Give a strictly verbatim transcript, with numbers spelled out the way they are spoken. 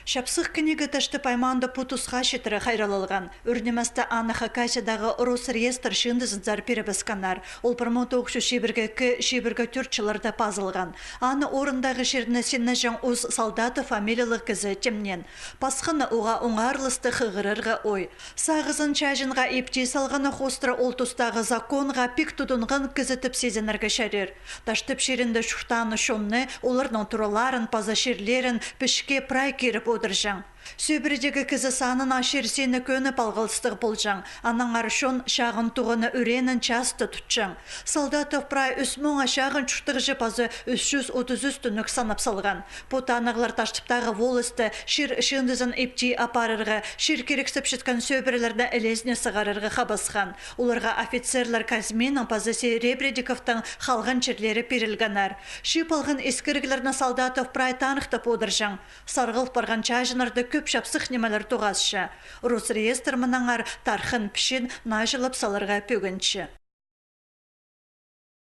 Чапсых книга Таштып аймаанда пу тусха читіре хайраллалған. Ӱр ниместе аны Хакасиядағы Росреестр чыындызынзар пирібіскеннер. Ол пір муң тоғыс чӱс чибіргі ікі, чибіргі тӧрт чылларда пазылған. Аны орындағы чирні синнеҷең ус Солдатов фамилиялығ кізі тимнеен. Пасханы уғаа оңарылыстығ хығырарға ой. Сағызын чаҷынға ипти салғаны хоостыра ол тустағы законға пик тудынған кізі тіп сизінерге чарир. Таштып чирінде чуртаан чонны, оларның тураларын паза чирлерін пічікке прай киріп одырҷаң. Сӧбіредегі кізі санына чир сині кӧні палғалыстығ полҷаң. Аннаңар чон чағын туғаны ӱреенін часты тутчаң. Солдатов прай ӱс муңа чағын чуртағҷы паза ӱс чӱс отыс ӱс тӱнік санап салған. Пу танығлар Таштыптағы волосты чир чыындызын ипти апарарға, чир кирексіпчеткен сӧбірелерні ілезіне сығарарға хабасхан. Оларға офицерлер Казьминнің паза Серебренниковтың халған чирлері пирілгеннер. Чыып алған искіріглерні Солдатов прай таныхтап одырҷаң. Сарғыл парған чаҷыннарда кӧп чапсых нимелер тоғасча. Росреестр мынаңар тархын пічиин наҷылап саларға пӧгінче.